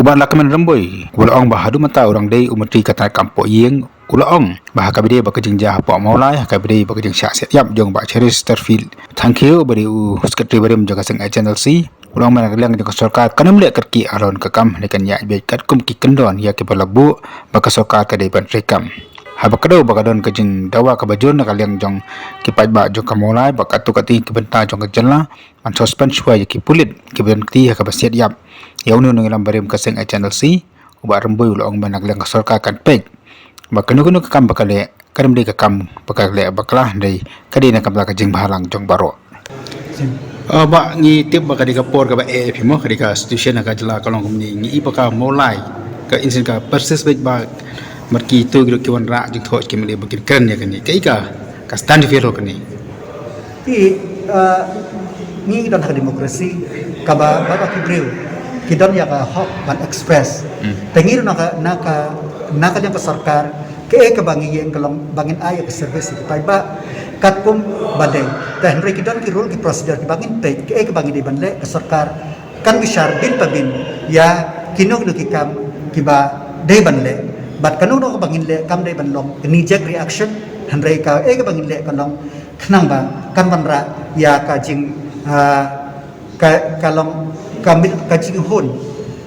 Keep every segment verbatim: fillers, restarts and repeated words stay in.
Bah Lahkmen Rymbui u la ong ba haduh mynta u dang dei u Myntri ka tnad kam poh ïing, u la ong ba ha kaba ïadei bad ka jingjia hapoh Mawlai, ha kaba ïadei bad ka jingshah siat ïap jong Bah Cheristerfield Thangkhiew uba dei u Secretary barim jong ka seng H N L C, u la ong ba na ka liang jong ka sorkar kan ym leh kyrkieh halor ka kam, hynrei kan ïaid beit katkum ki kyndon ïa kiba la buh ba ka sorkar ka dei ban treikam. Haba kdew ba ka don ka jingdawa kaba jur na ka liang jong ki paidbah jong ka Mawlai bad katto katne ki bynta jong ka jylla ban suspend shuwa ïa ki pulit kiba don kti ha kaba siat ïap ïa une u nongïalam barim ka seng H N L C, u Bah Rymbui u la ong ba na ka liang ka sorkar kan peit ba kano kano ka kam ba ka leh, ka dei ka kam ba ka leh bakla, hynrei ka dei na ka bynta ka jingbhalang jong baroh. Ah, bah, ngi tip ba ka dei ka por kaba eh phi mo, ka dei ka situation ha ka jylla ka long kumne, ngi i ba ka Mawlai ka incident ka persist beit ba mat kito ki duk ki wanrah jingthoh ki mali ba kin kren ïa kane. Kaei ka, ka stand phi halor kane? Ti, ah, ngi don ha ka demokrasi kaba ba ki briew ki don ïa ka hok ban express. Hmm. Te ngi na ka, na ka, na ka liang ka sorkar, kaei kaba ngi ïeng ka long ba ngin ai ïa ka service ïa ki paidbah katkum ba dei. Te hynrei ki don ki rule ki procedure kiba ngin peit, kaei kaba ngi dei ban leh, ka sorkar kan bishar byn pa byn ïa kino kino ki kam kiba dei ban leh. Bad kano kano kaba ngin leh kam dei ban long ka knee jerk reaction, hynrei kaei kaba ngin leh kan long khnang ba kan wanrah ïa ka jing, ah, ka, ka long ka mid-, ka jinghun,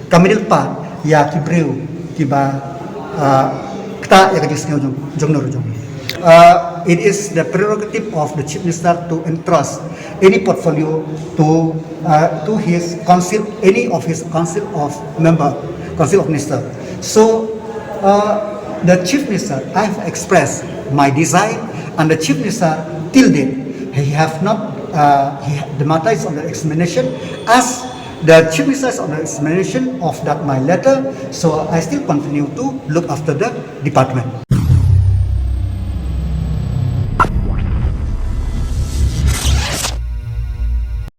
ka middle path ïa ki briew kiba, ah, ktah ïa ka jingsngew jong, jong no jong. Uh, it is the prerogative of the Chief Minister to entrust any portfolio to, uh, to his council, any of his council of member, council of minister. So, uh, the Chief Minister, I have expressed my design, and the Chief Minister till date, he have not, uh, he, the matter is under examination. As the Chief Minister is under examination of that my letter, so I still continue to look after the department.